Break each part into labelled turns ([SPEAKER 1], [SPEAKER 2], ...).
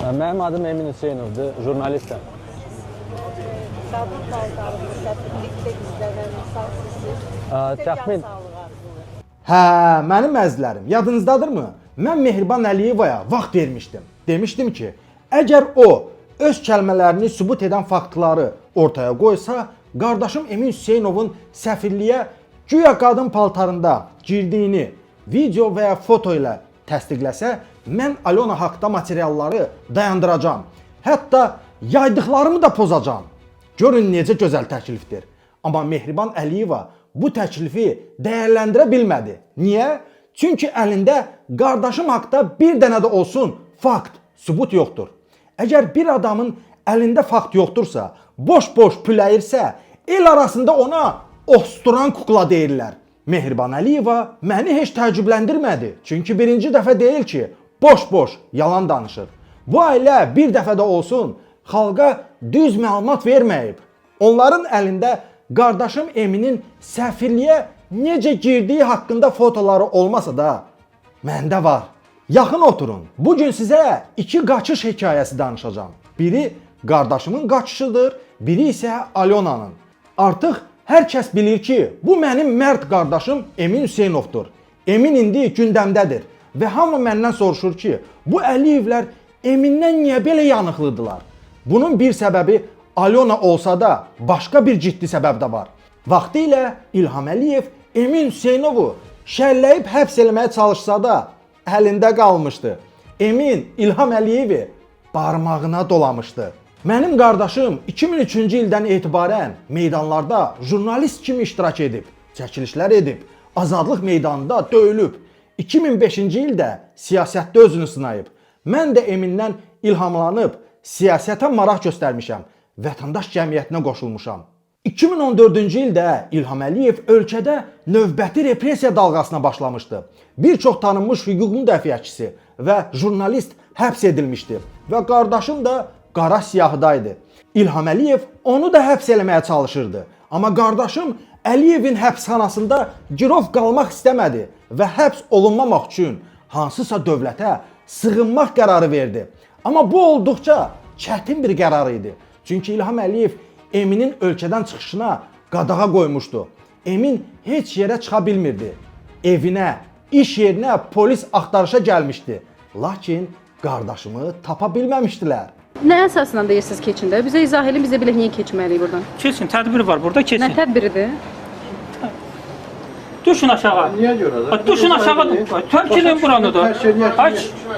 [SPEAKER 1] Mənim adım Emin Hüseynovdur, jurnalistəm.
[SPEAKER 2] Qadın paltarında səfirlikdə gizlənən insan sizsiz. Sizə can
[SPEAKER 1] Təxmin
[SPEAKER 2] sağlığı arzulayıram.
[SPEAKER 3] Hə, mənim əzizlərim, yadınızdadırmı? Mən Mehriban Əliyevaya vaxt vermişdim. Demişdim ki, əgər o öz kəlmələrini sübut edən faktları ortaya qoysa, qardaşım Emin Hüseynovun səfirliyə güya qadın paltarında girdiyini video və ya foto ilə təsdiqləsə, mən Alona haqda materialları dayandıracağam. Hətta yaydıqlarımı da pozacağam. Görün necə gözəl təklifdir. Amma Mehriban Əliyeva bu təklifi dəyərləndirə bilmədi. Niyə? Çünki əlində qardaşım haqda bir dənə də olsun fakt, sübut yoxdur. Əgər bir adamın əlində fakt yoxdursa, boş-boş püləyirsə, el arasında ona osturan kukla deyirlər. Mehriban Əliyeva məni heç təəccübləndirmədi. Çünki birinci dəfə deyil ki, boş-boş yalan danışır. Bu ailə bir dəfə də olsun xalqa düz məlumat verməyib. Onların əlində qardaşım Eminin səfirliyə necə girdiyi haqqında fotoları olmasa da məndə var. Yaxın oturun. Bu gün sizə iki qaçış hekayəsi danışacağam. Biri qardaşımın qaçışıdır, biri isə Alonanın. Artıq hər kəs bilir ki, bu mənim mərd qardaşım Emin Hüseynovdur. Emin indi gündəmdədir və hamı məndən soruşur ki, bu Əliyevlər Emindən niyə belə yanıqlıdılar? Bunun bir səbəbi Alona olsa da başqa bir ciddi səbəb də var. Vaxtilə İlham Əliyev Emin Hüseynovu şərləyib həbs eləməyə çalışsa da əlində qalmışdı. Emin İlham Əliyevi barmağına dolamışdı. Mənim qardaşım 2003-cü ildən etibarən meydanlarda jurnalist kimi iştirak edib, çəkilişlər edib, Azadlıq meydanında döyülüb. 2005-ci ildə siyasətdə özünü sınayıb. Mən də Emindən ilhamlanıb siyasətə maraq göstərmişəm, vətəndaş cəmiyyətinə qoşulmuşam. 2014-cü ildə İlham Əliyev ölkədə növbəti repressiya dalğasına başlamışdı. Bir çox tanınmış hüquq müdafiəçisi və jurnalist həbs edilmişdi və qardaşım da qara siyahıda idi. İlham Əliyev onu da həbs eləməyə çalışırdı. Amma qardaşım Əliyevin həbsxanasında girov qalmaq istəmədi və həbs olunmamaq üçün hansısa dövlətə sığınmaq qərarı verdi. Amma bu olduqca çətin bir qərar idi. Çünki İlham Əliyev Eminin ölkədən çıxışına qadağa qoymuşdu. Emin heç yerə çıxa bilmirdi. Evinə, iş yerinə polis axtarışa gəlmişdi. Lakin qardaşımı tapa bilməmişdilər.
[SPEAKER 4] Nə əsasla deyirsiniz keçin də? Bizə izah eləyin, bizə bilək niyə keçməliyik burdan.
[SPEAKER 5] Keçin, tədbir var burada, keçin.
[SPEAKER 4] Nə tədbiridir?
[SPEAKER 5] Düşün aşağı.
[SPEAKER 6] Niyə görə də?
[SPEAKER 5] Ay, Düşün aşağı. Ay, Tərk edin buranı da. Ay,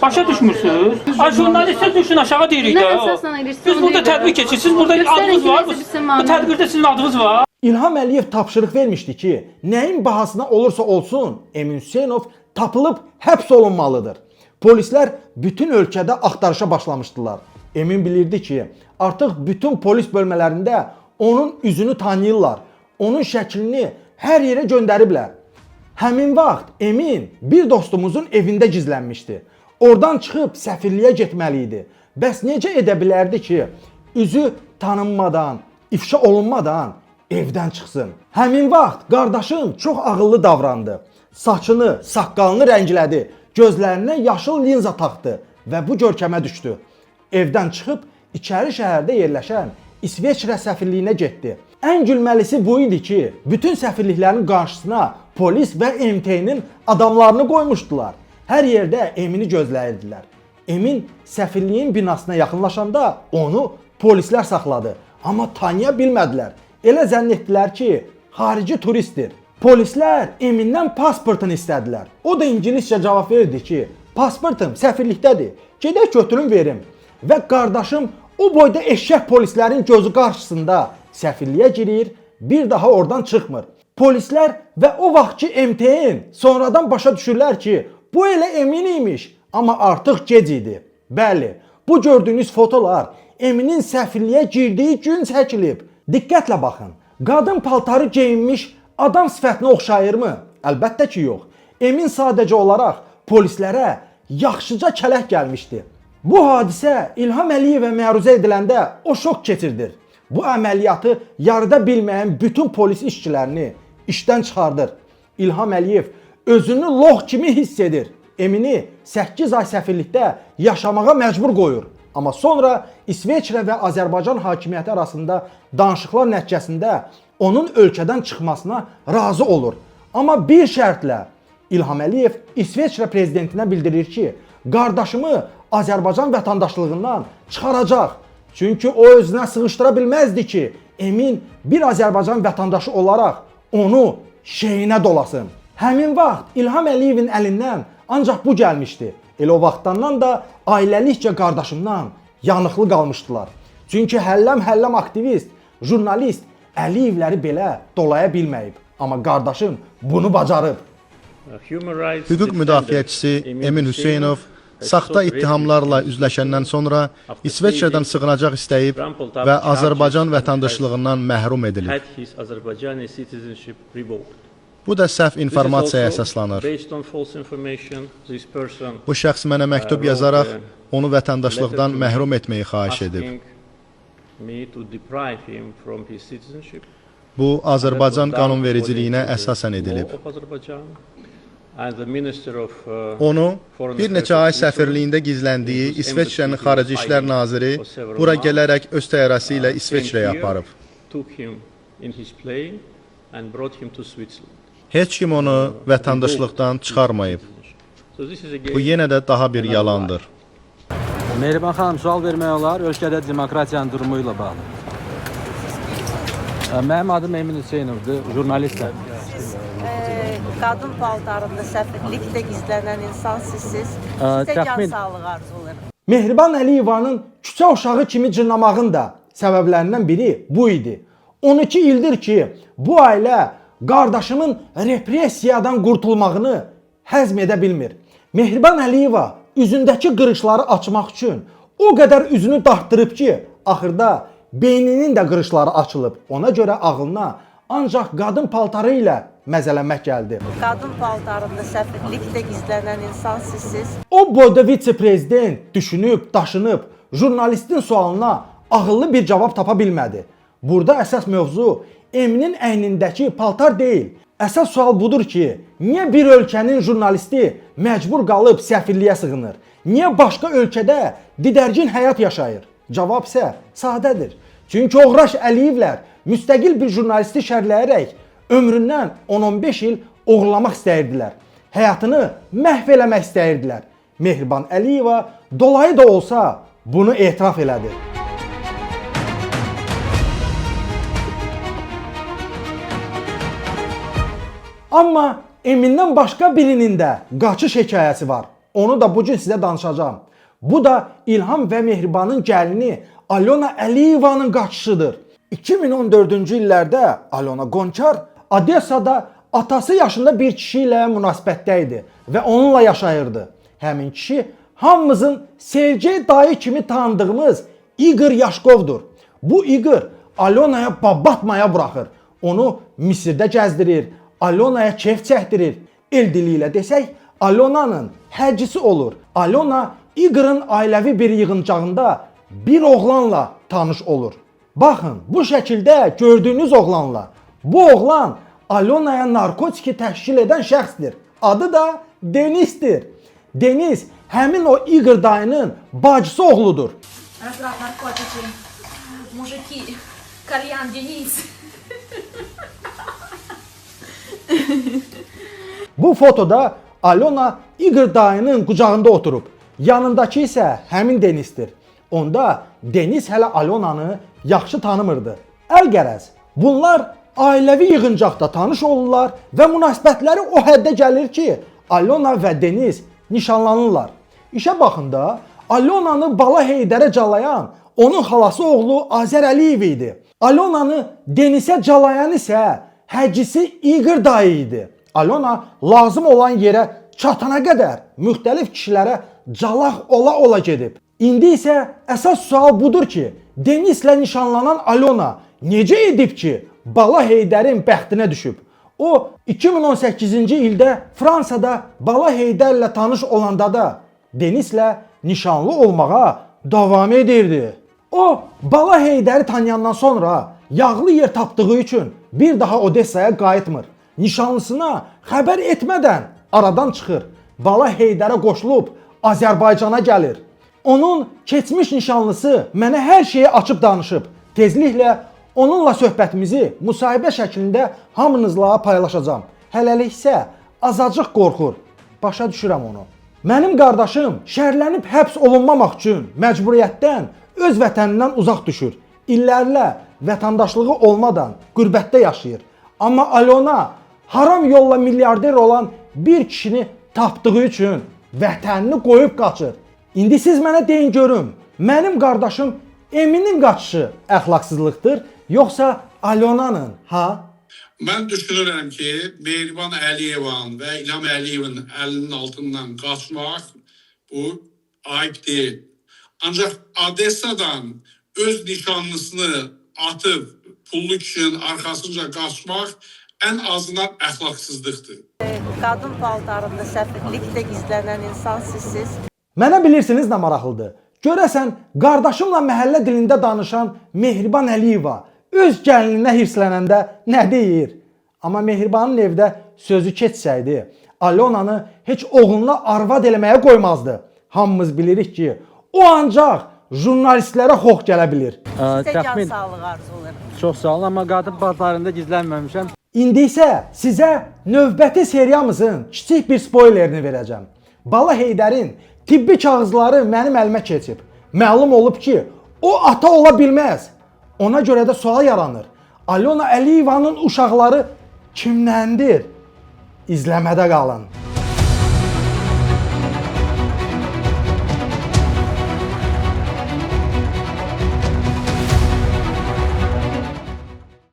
[SPEAKER 5] başa düşmürsünüz. Ay, jurnalistlər düşün aşağı deyirik
[SPEAKER 4] Nə
[SPEAKER 5] də.
[SPEAKER 4] əsasla edirsiniz?
[SPEAKER 5] Biz burada tədbir keçirik. Siz burada
[SPEAKER 4] Göstərin
[SPEAKER 5] adınız
[SPEAKER 4] ki,
[SPEAKER 5] var.
[SPEAKER 4] nəsə bizə
[SPEAKER 5] Bu
[SPEAKER 4] mane.
[SPEAKER 5] tədbirdə sizin adınız var.
[SPEAKER 3] İlham Əliyev tapşırıq vermişdi ki, nəyin bahasına olursa olsun Emin Hüseynov tapılıb həbs olunmalıdır. Polislər bütün ölkədə axtarışa başlamışdılar. Emin bilirdi ki, artıq bütün polis bölmələrində onun üzünü tanıyırlar. Onun şəklini hər yerə göndəriblər. Həmin vaxt Emin bir dostumuzun evində gizlənmişdi. Oradan çıxıb səfirliyə getməli idi. Bəs necə edə bilərdi ki, üzü tanınmadan, ifşa olunmadan evdən çıxsın? Həmin vaxt qardaşım çox ağıllı davrandı. Saçını, saqqalını rənglədi, gözlərinə yaşıl linza taxdı və bu görkəmə düşdü. Evdən çıxıb içəri şəhərdə yerləşən İsveçrə səfirliyinə getdi. Ən gülməlisi bu idi ki, bütün səfirliklərin qarşısına polis və MT-nin adamlarını qoymuşdular. Hər yerdə Emini gözləyirdilər. Emin səfirliyin binasına yaxınlaşanda onu polislər saxladı. Amma tanıya bilmədilər. Elə zənn etdilər ki, xarici turistdir. Polislər Emindən pasportunu istədilər. O da ingiliscə cavab verdi ki, pasportum səfirlikdədir. Gedək götürüm verim. Və qardaşım o boyda eşşək polislərin gözü qarşısında səfirliyə girir, bir daha oradan çıxmır. Polislər və o vaxtki MTN sonradan başa düşürlər ki, bu elə Emin imiş, amma artıq gec idi. Bəli, bu gördüyünüz fotolar Eminin səfirliyə girdiyi gün çəkilib. Diqqətlə baxın. Qadın paltarı geyinmiş adam sifətinə oxşayırmı? Əlbəttə ki, yox. Emin sadəcə olaraq polislərə yaxşıca kələk gəlmişdi. Bu hadisə İlham Əliyevə məruzə ediləndə o şok keçirdir. Bu əməliyyatı yarıda bilməyən bütün polis işçilərini işdən çıxardır. İlham Əliyev özünü lox kimi hiss edir. Emini 8 ay səfirlikdə yaşamağa məcbur qoyur. Amma sonra İsveçrə və Azərbaycan hakimiyyəti arasında danışıqlar nəticəsində onun ölkədən çıxmasına razı olur. Amma bir şərtlə İlham Əliyev İsveçrə prezidentinə bildirir ki, qardaşımı Azərbaycan vətəndaşlığından çıxaracaq. Çünki o özünə sığışdıra bilməzdi ki, Emin bir Azərbaycan vətəndaşı olaraq onu şeyinə dolasın. Həmin vaxt İlham Əliyevin əlindən ancaq bu gəlmişdi. Elə o vaxtdan da ailəlikcə qardaşımdan yanıqlı qalmışdılar. Çünki həlləm-həlləm aktivist, jurnalist Əliyevləri belə dolaya bilməyib. Amma qardaşım bunu bacarıb.
[SPEAKER 6] Hüquq müdafiəçisi Emin Hüseynov saxta ittihamlarla üzləşəndən sonra İsveçrədən sığınacaq istəyib və Azərbaycan vətəndaşlığından məhrum edilib. Bu da səhv informasiyaya əsaslanır. Bu şəxs mənə məktub yazaraq onu vətəndaşlıqdan məhrum etməyi xahiş edib. Bu, Azərbaycan qanunvericiliyinə əsasən edilib. Onu bir neçə ay səfirliyində gizləndiyi İsveçrənin Xarici İşlər Naziri bura gələrək öz təyyarəsi ilə İsveçrəyə aparıb. Heç kim onu vətəndaşlıqdan çıxarmayıb. Bu yenə də daha bir yalandır.
[SPEAKER 1] Mehriban xanım, sual vermək olar ölkədə demokratiyanın durumu ilə bağlı. Mənim adım Emin Hüseynovdur, jurnalistəm.
[SPEAKER 2] Siz qadın paltarında səfirlikdə gizlənən insan sizsiz. Sizə can sağlığı arzulayıram.
[SPEAKER 3] Mehriban Əliyevanın küçə uşağı kimi cırnamağın da səbəblərindən biri bu idi. 12 ildir ki, bu ailə qardaşımın repressiyadan qurtulmağını həzm edə bilmir. Mehriban Əliyeva üzündəki qırışları açmaq üçün o qədər üzünü dartdırıb ki, axırda beyninin də qırışları açılıb. Ona görə ağlına ancaq qadın paltarı ilə məzələnmək gəldi.
[SPEAKER 2] Qadın paltarında səfirlikdə gizlənən insan sizsiz.
[SPEAKER 3] O boyda vitse-prezident düşünüb, daşınıb, jurnalistin sualına ağıllı bir cavab tapa bilmədi. Burada əsas mövzu Eminin əynindəki paltar deyil. Əsas sual budur ki, niyə bir ölkənin jurnalisti məcbur qalıb səfirliyə sığınır? Niyə başqa ölkədə didərgin həyat yaşayır? Cavab isə sadədir. Çünki oğraş Əliyevlər müstəqil bir jurnalisti şərləyərək ömründən 10-15 il oğurlamaq istəyirdilər. Həyatını məhv eləmək istəyirdilər. Mehriban Əliyeva dolayı da olsa bunu etiraf elədi. Amma Emindən başqa birinin də qaçış hekayəsi var. Onu da bugün sizə danışacağam. Bu da İlham və Mehribanın gəlini Alyona Əliyevanın qaçışıdır. 2014-cü illərdə Alyona Gonçar Odessada atası yaşında bir kişi ilə münasibətdə idi və onunla yaşayırdı. Həmin kişi hamımızın Sergey dayı kimi tanıdığımız İqor Yaşkovdur. Bu İqor Alyonaya babatmaya buraxır. Onu Misirdə gəzdirir, Alyonaya keyf çəkdirir. El dili ilə desək, Alyonanın həccisi olur. Alyona İqorun ailəvi bir yığıncağında bir oğlanla tanış olur. Baxın, bu şəkildə gördüyünüz oğlanla. Bu oğlan Alyonaya narkotiki təşkil edən şəxsdir. Adı da Denisdir. Denis həmin o İqor dayının bacısı oğludur.
[SPEAKER 7] Разраб, наркотики, мужики, кальян, Денис.
[SPEAKER 3] Bu fotoda Alyona İqor dayının qucağında oturub. Yanındakı isə həmin Denisdir. Onda Denis hələ Alyonanı yaxşı tanımırdı. Əlqərəz, bunlar ailəvi yığıncaqda tanış olurlar və münasibətləri o həddə gəlir ki, Alyona və Denis nişanlanırlar. İşə baxın da, Alyonanı Bala Heydərə calayan onun xalası oğlu Azər Əliyev idi. Alyonanı Denisə calayan isə həccisi İqor dayı idi. Alyona lazım olan yerə çatana qədər müxtəlif kişilərə calaq ola-ola gedib. İndi isə əsas sual budur ki, Denislə nişanlanan Alyona necə edib ki, Bala Heydərin bəxtinə düşüb? O 2018-ci ildə Fransada Bala Heydərlə tanış olanda da Denislə nişanlı olmağa davam edirdi. O Bala Heydəri tanıyandan sonra yağlı yer tapdığı üçün bir daha Odessaya qayıtmır. Nişanlısına xəbər etmədən aradan çıxır. Bala Heydərə qoşulub Azərbaycana gəlir. Onun keçmiş nişanlısı mənə hər şeyi açıb danışıb. Tezliklə onunla söhbətimizi müsahibə şəklində hamınızla paylaşacağam. Hələlik isə azacıq qorxur. Başa düşürəm onu. Mənim qardaşım şərlənib həbs olunmamaq üçün məcburiyyətdən öz vətənindən uzaq düşür. İllərlə vətəndaşlığı olmadan qürbətdə yaşayır. Amma Alona haram yolla milyarder olan bir kişini tapdığı üçün vətənini qoyub qaçır. İndi siz mənə deyin görüm, mənim qardaşım Eminin qaçışı əxlaqsızlıqdır, yoxsa Alonanın, ha?
[SPEAKER 8] Mən düşünürəm ki, Mehriban Əliyevanın və İlham Əliyevin əlinin altından qaçmaq bu ayıb deyil. Ancaq Odessadan öz nişanlısını atıb pullu kişinin arxasınca qaçmaq ən azından əxlaqsızlıqdır.
[SPEAKER 2] Qadın paltarında səfirlikdə gizlənən insan sizsiz.
[SPEAKER 3] Mənə bilirsiniz nə maraqlıdır? Görəsən qardaşımla məhəllə dilində danışan Mehriban Əliyeva öz gəlininə hirslənəndə nə deyir? Amma Mehribanın evdə sözü keçsəydi, Alonanı heç oğluna arvad eləməyə qoymazdı. Hamımız bilirik ki, o ancaq jurnalistlərə xox gələ bilir.
[SPEAKER 2] Sizə can
[SPEAKER 1] Təxmin
[SPEAKER 2] sağlığı arzulayıram.
[SPEAKER 1] çox sağ olun, amma qadın paltarında gizlənməmişəm.
[SPEAKER 3] İndi isə sizə növbəti seriyamızın kiçik bir spoilerini verəcəm. Bala Heydərin tibbi kağızları mənim əlimə keçib. Məlum olub ki, o ata ola bilməz. Ona görə də sual yaranır. Alona Əliyevanın uşaqları kimləndir? İzləmədə qalın.